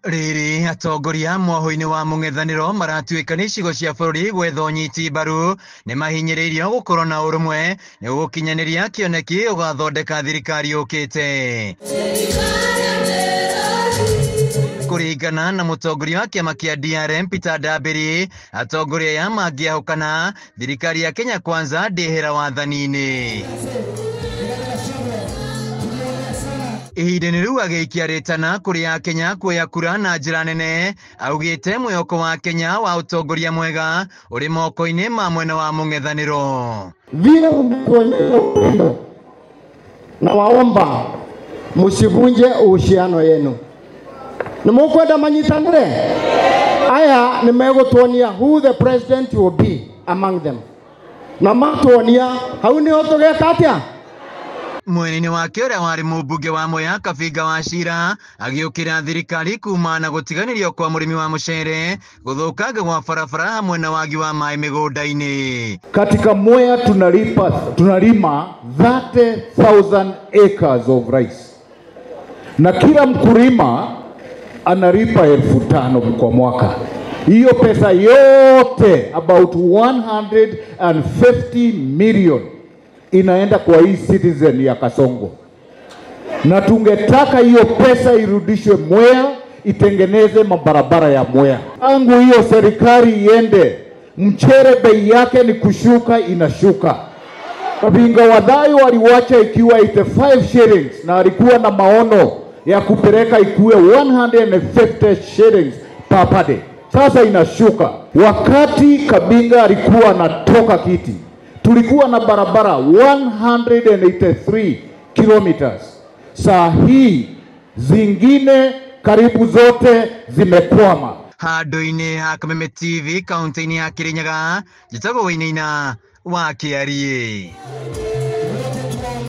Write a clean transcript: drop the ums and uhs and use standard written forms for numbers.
Rĩrĩ atongoria mwahũ-inĩ wa mũng'ethanĩro maratuĩka nĩ icigo cia bũrũri gwetha ũnyiti mbaru nĩ mahinyĩrĩirio gũkorwo na ũrũmwe nĩ gũkinyanĩria kĩoneki ũgathondeka thirikari yũkĩte. Kũringana na mũtongoria wa kĩama kĩa DRM Peter Ndambĩri, atongoria aya mangĩahũkana thirikari ya Kenya Kwanza ndĩhera wathani-inĩ. Ihinda-inĩ rĩu agĩikia rĩtana kũrĩ Akenya kuoya kura na njĩra nene, augĩte mwĩhoko wa Kenya wa ũtongoria mwega ũrĩ moko-inĩ ma mwena wa mũng'ethanĩro. Vile mmetuonyesha upendo, na waomba msivunje uhusiano yenu. Nĩ mũkwenda manyitanĩre? Aya nĩ megũtuonia who the president will be among them. Na matuonia hau nĩho tũgeka atĩa? Mwena-inĩ wake ũrĩa warĩ mũmbunge wa Mwea Kabinga wa Cira agĩũkĩra thirikari kuma na gũtiganĩrio kwa mũrĩmi wa mũcere, gũthũkanga gwa barabara hamwe na wagi wa maĩ mĩgũnda-inĩ. Katika Mwea tunalima 30,000 acres of rice, na kila mkulima analipa 5,000 kwa mwaka. Hiyo pesa yote about 150 million inaenda kwa hii citizen ya Kasongo, na tungetaka hiyo pesa irudishwe Mwea, itengeneze mabarabara ya Mwea. Tangu hiyo serikali iende, mchere bei yake ni kushuka, inashuka. Kabinga Wadhayo aliwacha ikiwa 85 shillings na alikuwa na maono ya kupeleka ikuwe 150 shillings per day. Sasa inashuka. Wakati Kabinga alikuwa anatoka kiti, tulikuwa na barabara 183 kilometers. Saa hii zingine karibu zote zimekwama. Handũ-inĩ ha Kameme TV kaunti-inĩ ya Kirinyaga, njĩtagwo Wainaina wa Kĩariĩ.